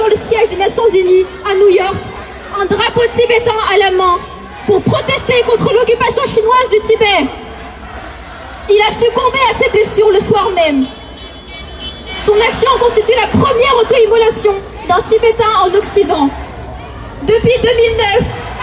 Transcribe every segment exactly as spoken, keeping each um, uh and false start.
Le siège des Nations Unies à New York, un drapeau tibétain à la main, pour protester contre l'occupation chinoise du Tibet. Il a succombé à ses blessures le soir même. Son action constitue la première auto-immolation d'un Tibétain en Occident. Depuis deux mille neuf,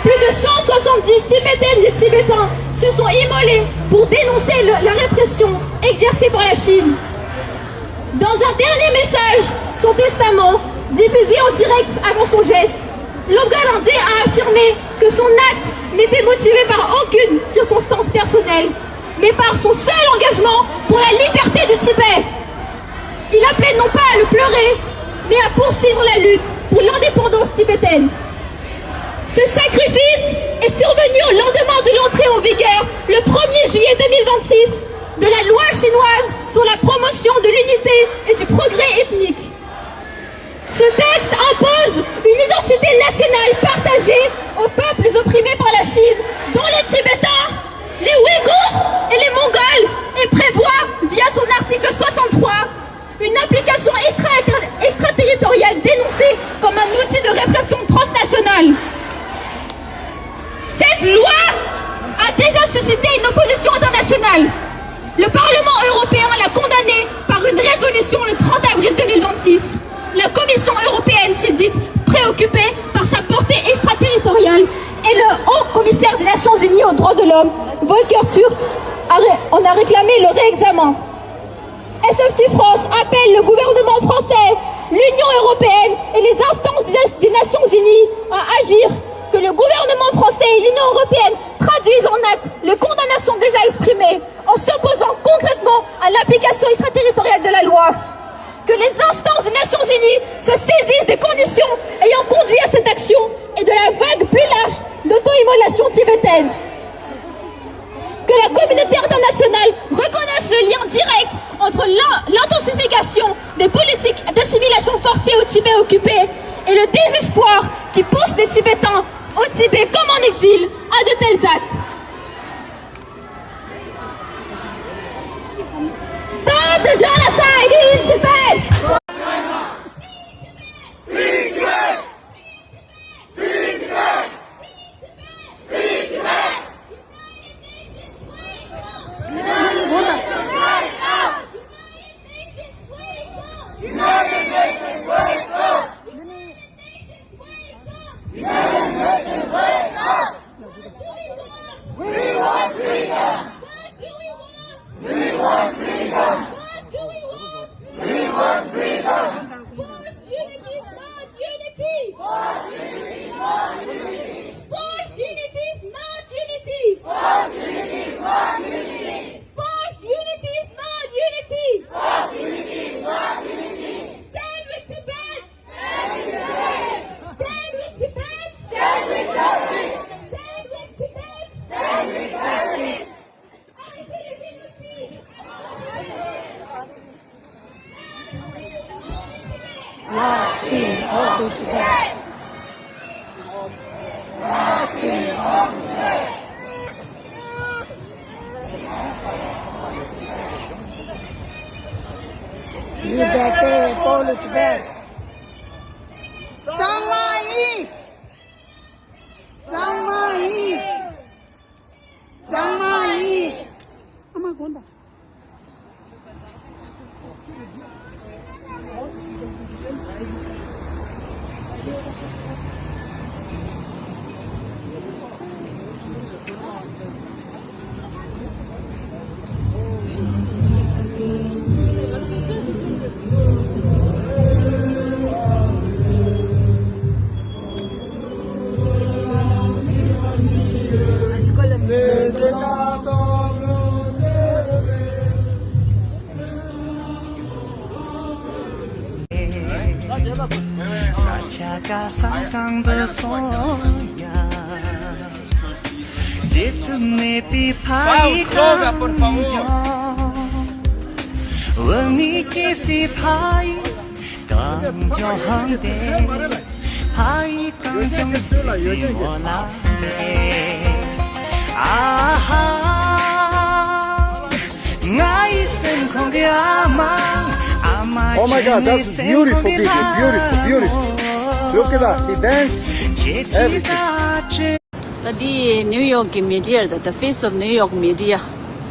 plus de cent soixante-dix Tibétaines et Tibétains se sont immolés pour dénoncer le- la répression exercée par la Chine. Dans un dernier message, son testament, diffusé en direct avant son geste, Lobgal Ardé a affirmé que son acte n'était motivé par aucune circonstance personnelle, mais par son seul engagement pour la liberté du Tibet. Il appelait non pas à le pleurer, mais à poursuivre la lutte pour l'indépendance tibétaine. Ce sacrifice est survenu au lendemain de l'entrée en vigueur, le premier juillet deux mille vingt-six, de la loi chinoise sur la promotion de l'unité et du progrès ethnique. Ce texte impose une identité nationale partagée aux peuples opprimés par la Chine, dont les Tibétains, les Ouïghours et les Mongols, et prévoit, via son article soixante-trois, une application extra- extraterritoriale dénoncée comme un outil de répression transnationale. Cette loi a déjà suscité une opposition internationale. Le Parlement européen l'a condamnée par une résolution le trente avril deux mille vingt-six. La Commission européenne s'est dite préoccupée par sa portée extraterritoriale et le haut commissaire des Nations Unies aux droits de l'homme, Volker Turk, a ré- en a réclamé le réexamen. S F T France appelle le gouvernement français, l'Union européenne et les instances des, des Nations Unies à agir. Que le gouvernement français et l'Union européenne traduisent en actes les condamnations déjà exprimées en s'opposant concrètement à l'application extraterritoriale de la loi. Que les instances des Nations Unies se saisissent des conditions ayant conduit à cette action et de la vague plus large d'auto-immolation tibétaine. Que la communauté internationale reconnaisse le lien direct entre l'in- l'intensification des politiques d'assimilation forcée au Tibet occupé et le désespoir qui pousse des Tibétains au Tibet comme en exil à de tels actes. Stop the genocide in Tibet! United Nations, wake up! United Nations, wake up! United Nations, wake up! What do we want? We want freedom! What do we want? We want freedom! What do we want? We want freedom! Forced unity is not unity! Forced unity is not unity! Forced unity is not unity! Forced unity is not unity! Forced unity is not unity! Forced unity is not unity! Stand with Tibet! Stand with Tibet! Stand with Tibet! Stand with justice! Stand with Tibet! Stand with justice! Liberté pour le Tibet! གཙང་མ་ཡིན། གཙང་མ་ཡིན། གཙང་མ་ཡིན། ཨ་མ་དགོངས་དག་ས་ཆ་ག་ས་གང་དུ་སོང་ཡང་བརྗེད་དུ་མེད་པའི་ཕ་ཡི་གངས་ལྗོངས། འོ་མའི་སྐྱེ་སའི་ཕ་ཡི་གངས་ལྗོངས་དེ། ཕ་ཡི་གངས་ལྗོངས་ཀྱི་མོ་ལ་དེ། ཨ་ཧ། ང་ཡི་སེམས་ཁོང་གི་ཨ་མ། ཨ་མ། Oh my God, that's beautiful video, beautiful, beautiful. Look at that. He dance. Everything. ད་འདི་ནིའུ་ཡོག་གི་མི་ཌི་ཡ་རེད། ད་The Face of New York Media.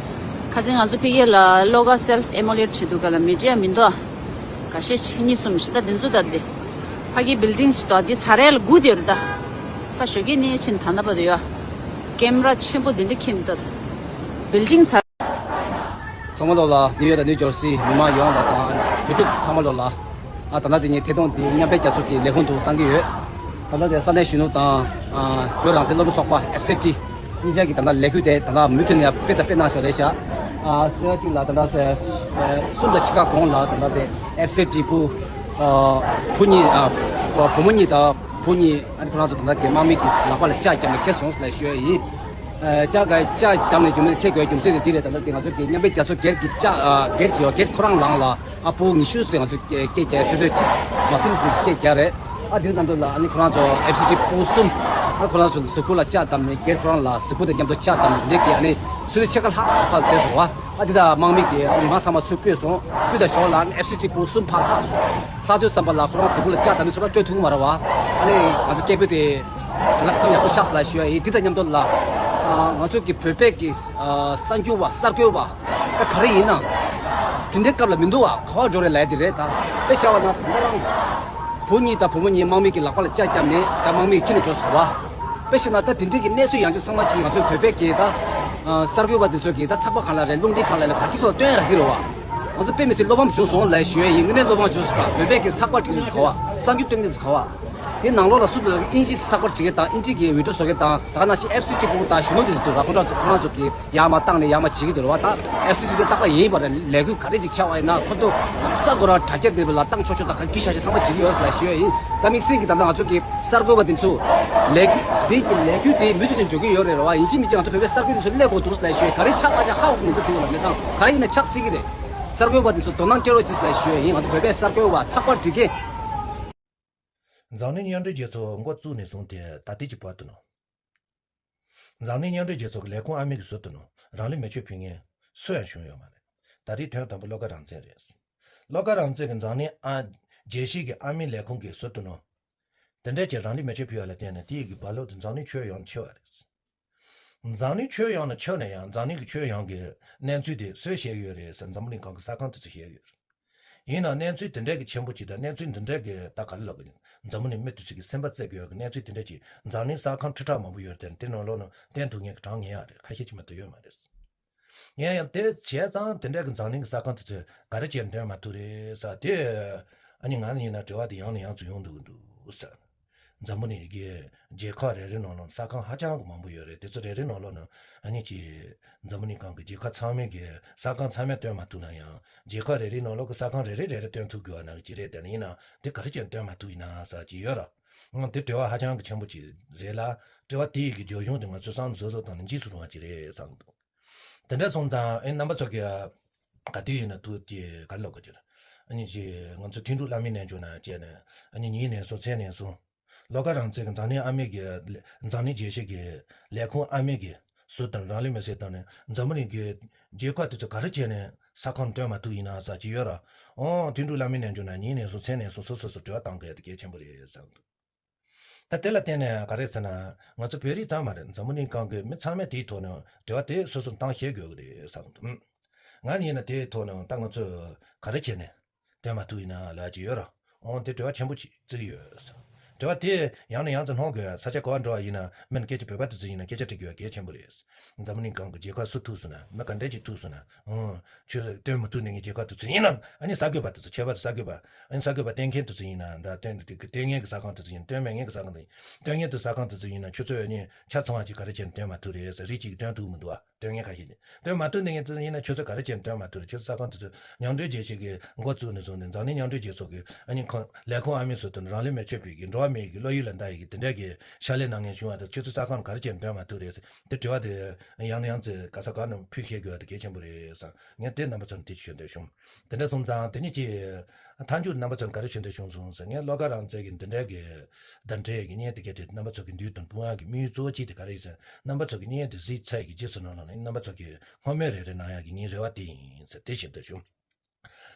ཁ་སང་ང་ཚོ་ཕ་གི་ལ་ལོ་ག་self immolate བྱེད་དུས་ག་ལ་མི་ཌི་ཡ་མི་འདུག་ཨ། འགའ་ཤས་ཤིག་གཉིས་གསུམ་ཞིག་ད་འདི་ཚོ་ད་འདི་ཕ་གི་བིལ་ཌིང་ཞིག་འདུག་ཨ། འདི་ཚ་རེ་ལ་སྒུག་བསྡད་ཡོད་རེད། ད་ས་ཞོགས་ཀས་ནས་ཕྱིན་ད་ལྟ་བར་དུ་ཡོད། ཀེམ་ར་ཆེན་པོ་འདི་འདྲ་འཁྱེར་འདུག་ད་བིལ་ཌིང་ཚ། ཚང་མ་ལོ་ལ་ནིའུ་ཡོག་དང་ནིའུ་ཇར་སི་མི་མང་ཡོངས་ལ་དང་ཡུ་ཊུབ་ཚང་མ་ལོ་ལ། ཨ་ད་ལྟ་དེ་ཉིད་ཐད་གཏོང་དེ་མཉམ་འབྲེལ་རྒྱལ་ཚོགས་ཀྱི་ལས་ཁུངས་དུ་བཏང་གི་ཡོད། ད་ལྟ་དེ་ས་གནས་གཞོན་ནུ་དང་ཨ་བོད་རང་བཙན་སློབ་ཕྲུག་ཚོགས་པ་ཨེཕ་སི་ཊི་གཉིས་ཆ་གི་ད་ལྟ་ལས་འགུལ་དེ་ད་ལྟ་མུ་མཐུད་ནས་སྤེལ་དང་སྤེལ་གནང་བཞིན་རེད་ཤག་ཨ་ཟེར་བ་གཅིག་ལ་ད་ལྟ་གསུམ་དང་ཕྱེད་ཀ་གོང་ལ་ད་ལྟ་དེ་ཨེཕ་སི་ཊི་བུ་ཨ་བུ་གཉིས་ཨ་བུ་མོ་གཉིས་དང་བུ་གཉིས་ཨ་ནི་ཁོ་རང་ཚོ་ད་ལྟ་དེ་དམག་མི་གི་ལག་པ་ལ་ལྕག་བརྒྱབ་ནས་ཁྱེར་སོང་ཟེར་ལབ་ཞུ་ཡ་ཡིན། ལྕགས་ག་ལྕགས་བརྒྱབ་ནས་རྒྱུ་མཚན་ཁྱེད་དགོས་རྒྱུ་མཚན་དེ་འདི་རེད། ད་ལྟ་དེ་ང་ཚོ་གི་མཉམ་འབྲེལ་རྒྱལ་ཚོགས་སྒེར་གྱི་ལྕགས་ཨ་སྒེར་གྱི་ཡོ་སྒེར་ཁོ་རང་ལངས་ལ་ཨ་ཕོ་ཉི་ཤུ་ཟེར་ང་ཚོ་སྐད་རྒྱག་ཚོད་ལྟ་གཅིག་མ་སེམས་ཟིག་སྐད་རྒྱག་རེད། ཨ་དེ་རྣམས་དུ་ལ་ཨ་ནི་ཁོ་རང་ཚོ་ཨེཕ་སི་ཊི་ཕོ་གསུམ་ཨ་ཁོ་རང་ཚོ་གཟུགས་པོ་ལ་ལྕགས་བསྡམས་ནས་སྒེར་ཁོ་རང་ལ་གཟུགས་པོ་དང་མཉམ་དུ་ལྕགས་བསྡམས་ནས་འདི་གི་ཨ་ནི་ཚོད་ལྟ་ཕྱེད་ཀ་ལྷག་ཙམ་ཕར་བསྡད་སོང་བ། ཨ་དེ་དག་དམག་མི་གི་ཨ་ནི་མ་ཚང་མ་ཚུར་བསྐྱོད་སོང་། སྤུས་དང་ཞོར་ལ་ཨ་ནི་ཨེཕ་སི་ཊི་ཕོ་གསུམ་ཕར་ལྷག་སོང་། ལྷག་དུས་ཙམ་པ་ལ་ཁོ་རང་གཟུགས་པོ་ལ་ལྕགས་བསྡམས་ནས་ཚུར་ཕར་སྤྲོད་ཐུབ་ཀྱི་མ་རེད་བ། ཨ་ནི་ང་ཚོ་སྐད་འབོད་དེ། ད་ལྟ་ཚང་ཡག་པོ་ཆགས་སོང་ལ་ཞུ་ཡ་ཡིན། འདི་དང་མཉམ་དུ་ལ། ང་ཚོ་གི་བོད་པའི་གི་གསར་འགྱུར་བ་གསར་འགོད་པ་ད་ག་རེ་ཡིན་ན། དེ་འདྲའི་སྐབས་ལ་མི་འདུག་བ། ག་བ་འགྲོ་རེད་ལབ་ཡ་དེ་རེད་ད། དཔེ་བཞག་པ་ན་ད་ལྟ་རང་བུ་གཉིས་དང་བུ་མོ་གཉིས་དམག་མི་གི་ལག་པ་ལ་ལྕགས་བརྒྱབ་ནས་ད་དམག་མིས་ཁྱེར་ནས་འགྲོ་སོང་བ། དཔེ་བཞག་ན་ད་དེ་འདྲའི་གི་གནས་ཚུལ་ཡང་བསྐྱར་ཚང་མ་ཅིག་ང་ཚོའི་བོད་པའི་གི་ད་གསར་འགོད་པ་དེ་ཚོ་གི་ད་ཚགས་པར་སྒང་ལ་རེད། རླུང་འཕྲིན་སྒང་ལ་རེད། ག་ཅིག་ཐོག་སྟོན་ཡ་རག་གི་རེད་བ། ང་ཚོ་དཔེ་མི་སྲིད་བློ་ཕམ་བྱུང་སོང་ལབ་ཞུ་ཡ་ཡིན། དངོས་གནས་བློ་ཕམ་བྱུང་སོང་། བོད་པའི་གི་ཚགས་པར་བྲིས་ནས་སུ་ག་བ། གསར་འགྱུར་སྟོན་ནས་སུ་ག་བ། དེ་ནང་ལོགས་ལ་སུ་དང་དབྱིན་ཇིའི་ཚགས་པར་བྲིས་མཁན་དང་དབྱིན་ཇི་གི་བི་ཌིའོ་བཟོ་མཁན་དང་ད་ག་ནང་བཞིན་ཨེཕ་སི་ཊི་ཕོ་དང་གཞོན་ནུ་དེ་ཚོ་འདུག་ར། ཁོ་རང་ཚོ་ཁོ་རང་ཚོ་གི་ཡར་མར་བཏང་ནས་ཡར་མར་བྱེད་ཀྱི་འདུག་ར་བ། ད་ཨེཕ་སི་ཊི་དེ་རྟག་པ་ཡིན་པ་རེད། ལས་འགུལ་ག་རེ་ཅིག་ཆགས་པ་ཡིན་ན་ཁོ་ཚོ་ས་གོ་ར་དྲ་རྒྱ་དེ་ལ་བཏང་ཆོག་ཆོག་དང་ག་རེ་བྲིས་བཞག་ཅིག་ཚང་མ་བྱེད་ཀྱི་ཡོད་ལབ་ཞུ་ཡ་ཡིན། ད་དམིགས་བསལ་གྱི་ད་ལྟ་ང་ཚོ་གི་གསར་འགོད་པ་དེ་ཚོ་ལས་འགུལ་དེ་གི་ལས་འགུལ་དེ་མུ་མཐུད་དུ་འགྲོ་གི་ཡོད་རེད་ར་བ། ཡིན་གཅིག་མིན་གཅིག་ང་ཚོ་བོད་པའི་གསར་འགོད་དེ་ཚོ་སླེབས་དགོས་འདུག་ལབ་ཞུ་ཡ། ག་རེ་ཆགས་པ་ཆགས་ཧ་གོ་མི་འདུག་དེ་ལ་མེད་དང་ག་རེ་ཡིན་ན་ཆགས་སྲིད་ཀྱི་རེད། གསར་འགོད་པ་དེ་ཚོ་དོ་སྣང་སྤྲད་རོགས་ཞེས་ལབ་ཞུ་ཡ་ཡིན། ང་ཚོ་བོད་པའི་གསར་འགོད་པ་ཚགས་པར་འབྲི་མཁན། འཛམ་གླིང་མཉམ་འབྲེལ་རྒྱལ་ཚོགས་འགོ་བཙུགས་ནས་བཟུང་སྟེ་ད་ལྟའི་གི་བར་དུ་ནོ། འཛམ་གླིང་མཉམ་འབྲེལ་རྒྱལ་ཚོགས་ཀྱི་ལས་ཁུངས་ཨ་མི་གི་ཟུར་དུ་ནོ། རང་ལུས་མེ་མཆོད་ཕུལ་མཁན་སུ་ཡང་བྱུང་ཡོད་མ་རེད། ད་རེས་དོན་དམ་པ་བློ་དགའ་རང་བཙན་རེད། བློ་དགའ་རང་བཙན་གྱི་འཛམ་གླིང་ཨ་རྒྱལ་སྤྱིའི་གི་ཨ་མི་ལས་ཁུངས་ཀྱི་ཟུར་དུ་ནོ། དེ་འདྲས་ཀྱི་རང་ལུས་མེ་མཆོད་ཕུལ་བ་ལ་བརྟེན་ནས་དེའི་གི་རྦ་ཀློག་དེ་འཛམ་གླིང་ཁྱོན་ཡོངས་ཆེ་བ་རེད། འཛམ་གླིང་ཁྱོན་ཡོངས་ནས་ཁྱོན་ནས་ཡང་འཛམ་གླིང་གི་ཁྱོན་ཡོངས་ཀྱི་གནས་ཚུལ་དེ་སུས་བཤད་ཡོད་རེད་ཟེར། འཛམ་བུ་གླིང་སྒང་གི་གསར་ཁང་དེ་ཚོས་བཤད་ཡོད་རེད། ཡིན་ནའང་གནས་ཚུལ་དེ་འདྲ་གི་ཆེན་པོ་ཅིག་དང་གནས་ཚུལ་འདི་འདྲ་གི་ད་ག་རེ་ལབ་དགོས། འཛམ་བུ་གླིང་མི་དེ་ཚོ་གི་སེམས་པ་རྩེ་དགོས་ཡག་གི་གནས་ཚུལ་དེ་འདྲ་ཅིག་འཛམ་གླིང་གསར་ཁང་ཁྲི་ཕྲག་མང་པོ་ཡོད་རེད་དེ། དེ་ནང་ལོགས་ནས་བསྟན་ཐུབ་མཁན་གི་གྲངས་ངེས་ཡག་རེད། ཁ་ཤས་ཅིག་མ་གཏོགས་ཡོད་མ་རེད། ཡིན་ཡང་དེ་བྱས་ཙང་དེ་འདྲ་གི་འཛམ་གླིང་གི་གསར་ཁང་དེ་ཚོས་ག་རེ་བྱས་འདོན་མ་ཐུབ་རེད་ཟེར་དེ། ཨ་ནི་ང་ཡིན་ན་དྲི་བ་དེ་ཡང་ནས་ཡང་དུ་ཡོང་འདུག་འདུག་ཟེར། འཛམ་བུ་གླིང་གི་རྒྱལ་ཁབ་རེ་རེ་ནང་ལ་གསར་ཁང་ཧ་ཅང་གི་མང་པོ་ཡོད་རེད། དེ་ཚོ་རེ་རེ་ནང་ལོགས་ནས་ཨ་ནི་ཅིག་འཛམ་བུ་གླིང་སྒང་གི་རྒྱལ་ཁབ་ཚང་མའི་གི་གསར་ཁང་ཚང་མས་སྟོན་མ་ཐུབ་ན་ཡང་རྒྱལ་ཁབ་རེ་རེའི་ནང་ལོགས་ཀྱི་གསར་ཁང་རེ་རེ་རེ་རེ་སྟོན་ཐུབ་དགོས་པ་ནང་གི་ཅིག་རེད། དེ་ནི་ཡིན་ན་དེ་ག་རེ་བྱས་སྟོན་མ་ཐུབ་ཡིན་ན་ཟེར་གྱི་ཡོད་ར། འོ་དེ་དྲི་བ་ཧ་ཅང་གི་ཆེན་པོ་ཅིག་རེད་ལ། དྲི་བ་དེ་ཡི་གི་རྒྱབ་ལྗོངས་དེ་ང་ཚོས་བསམ་བློ་གཟབ་གཟབ་བཏང་ནས་འཇིགས་སུ་རུང་བ་ཅིག་རེད་བསམ་འདུག་དེ་འདྲ་སོང་ཙང་ཨེ་རྣམ་པ་ཚོ་གི་ག་དུས་ཡིན་ན་ཐུགས་ཀྱི་ག་ལོག་གི་ཅིག་ཨ་ནི་ཅིག་ང་ཚོ་ཐུན་དྲུག་བླ་མའི་རྣལ་འབྱོར་ནང་བཅས་ནས་ཨ་ནི་ཉིན་ནས་སོ་མཚན་ནས་སོ། ལོ་ཀ་རང་བཙན་གྱི་འཛམ་གླིང་ཨ་མེ་གི་འཛམ་གླིང་རྒྱལ་སྤྱི་གི་ལས་ཁུངས་ཨ་མེ་གི་སུ་དང་རང་ལུས་མེ་སྲེག་བཏང་ནས་འཛམ་བུ་གླིང་གི་རྒྱལ་ཁབ་དེ་ཚོ་ག་རེ་བྱས་ནས་ས་ཁང་སྟོན་མ་ཐུབ་ཡིན་ན་ཟེར་གྱི་ཡོད་ར། ཨོ་ཐུན་དྲུག་བླ་མའི་རྣལ་འབྱོར་ནང་ཉིན་ནས་སོ་མཚན་ནས་སོ་སོ་སོ་སོ་དྲི་བ་བཏང་གི་ཡ་དེ་གལ་ཆེན་པོ་རེད་བསམ་འདུག་ད་དེ་ལ་བརྟེན་ནས་ག་རེ་ཟེར་ན་ང་ཚོ་བོད་རིགས་ཙམ་མ་རེད། འཛམ་བུ་གླིང་སྒང་གི་མི་ཚང་མས་དེའི་ཐོག་ནས་དྲི་བ་དེ་སོ་སོར་བཏང་ཤེས་དགོས་ཀྱི་རེད་བསམ་འདུག་ང་ཡིན་ན་དེའི་ཐོག་ནས་ད་ང་ཚོས་ག་རེ་བྱས་ནས་སྟོན་མ་ཐུབ་ཡིན་ན་ལབ་ཀྱི་ཡོད་ར། འོང་དེ་དྲི་བ་ཆེན་པོ་ཅིག་བརྩི་གི་ཡོད། དྲི་བ་དེ་ཡང་ནས་ཡང་དུ་སློང་དགོས། ས་ཆ་ག་བ་འགྲོ་བ་ཡིན་ན་མིན་སྐད་ཆ་བོད་པ་དེ་ཚོ་ཡིན་ན་སྐད་ཆ་དྲི་དགོས་གལ་ཆེན་པོ་རེད། འཛམ་བུ་གླིང་སྒང་གི་རྒྱལ་ཁབ་སུ་ཐུག་སོང་ན་མི་ག་འདྲས་ཅིག་ཐུག་སོང་ན་འོང་ཁྱོད་ཚོས་སྟོན་མི་ཐུབ་ནས་ངའི་རྒྱལ་ཁབ་དེ་ཚོ་ཡིན་ན་ཨ་ནི་གསར་འགོད་པ་དེ་ཚོ་ཁྱད་པར་དུ་གསར་འགོད་པ་ཨ་ནི་གསར་འགོད་པ་བསྟན་མཁན་དེ་ཚོ་ཡིན་ན་འདྲ། སྟོན་སྟོན་མཁན་གྱི་གསར་ཁང་དེ་ཚོ་ཡིན་ན་སྟོན་མེད་མཁན་གྱི་གསར་ཁང་དེ་སྟོན་མཁན་དེ་གསར་ཁང་དེ་ཚོ་ཡིན་ན་ཁྱོད་ཚོས་ཨ་ནི་ཆ་ཚང་བ་ཅིག་ག་རེ་བྱས་ནས་སྟོན་མ་ཐུབ་རེད་ཟེར། རིགས་གཅིག་གིས་སྟོན་ཐུབ་མི་འདུག་ཨ། སྟོན་མཁན་ཁ་ཤས་ཀྱིས་སྟོན་མ་ཐུབ་ནས་ངས་ཡིན་ན་ཁྱོད་ཚོ་ག་རེ་བྱས་ནས་སྟོན་མ་ཐུབ་རེད། ཁྱོད་ཚོ་ས་ཁང་དེ་ཚོ་མཉམ་འབྲེལ་རྒྱལ་སྤྱི་གི་འགོ་བཙུགས་ནས་བཟུང་ནས་འཛམ་གླིང་མཉམ་འབྲེལ་རྒྱལ་ཚོགས་ཀྱི་ཨ་ནི་ཁང་ལས་ཁུངས་ཨ་མི་ཚོ་དང་རང་ལུས་མེ་མཆོད་ཕུལ་གྱི་འགྲོ་བ་མིའི་གི་བློ་ཡུལ་ལ་འདའ་ཡི་གི་དེ་འདྲ་གི་ཕྱག་ལས་གནང་མཁན་བྱུང་བ་དང་ཁྱོད་ཚོ་ས་ཁང་ག་རེ་བྱས་ནས་སྟོན་མ་ཐུབ་རེད་ཟེར་དེ་དྲི་བ་དེ་ཡང་ནས་ཡང་ཚེ་ག་ས་ག་ནས་ཕུལ་ཤེས་དགོས་པ་དེ་གལ་ཆེན་པོ་རེད་བསམ། ངས་དེ་རྣམ་པ་ཚོར་འདི་ཞུ་འདོད་བྱུང་། དེ་འདྲ་སོང་ཙང་དེ་ནི་ཅི། མཐའ་མཇུག་རྣམ་པ་ཚོར་ག་རེ་ཞུ་འདོད་བྱུང་སོང་ཟེར། ངས་བློ་དགའ་རང་བཙན་གྱི་འདི་འདྲའི་གི་བདེན་འབྲེལ་གྱི་བརྙན་དེ་གའི་དེ་རྣམ་པ་ཚོ་གི་མདུན་དུ་སྤུངས་ཡག་གི་དམིགས་ཡུལ་གཙོ་བོ་གཅིག་དེ་ག་རེ་ཡིན་ཟེར། རྣམ་པ་ཚོ་གི་བརྙན་དེ་གཟིགས་ཚར་ཡི་གི་རྗེས་སུ་ནང་ལ་ནི་རྣམ་པ་ཚོ་གི་སྔོན་མའི་རེ་རེ་གནང་ཡག་གི་ངའི་རེ་བ་དེ་ཡིན་ཟེར་དེ་ཞུ་འདོད་བྱུང་།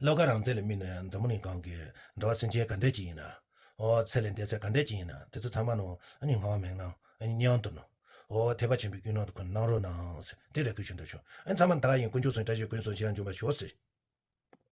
བློ་དགའ་རང་བཙན་ལ་དམིགས་ནས་འཛམ་བུ་གླིང་སྒང་གི་འགྲོ་བ་སེམས་ཅན་ག་འདྲས་ཅིག་ཡིན་ན། ཨོ་ཚེ་ལས་འདས་ཚེ་ག་འདྲས་ཅིག་ཡིན་ན་དེ་ཚོ་ཚང་མ་ནོ་ཨ་ནི་ངག་དབང་མེད་ན་ཨ་ནི་མཉམ་དུ་ནོ། ཨོ་ཐེག་པ་ཆེན་པོའི་རྒྱུད་ནང་དུ་ཁོ་གནང་རོགས་གནང་ཟེར་དེ་རེ་སྐུལ་ཞུ་འདོད་བྱུང་། ཨ་ནི་ཚང་མ་ད་ག་ཡིན་དཀོན་མཆོག་གསུམ་བཀྲ་ཤིས་ཀུན་སོང་ཞིང་འབྱུང་བར་ཤོག་ཟེར།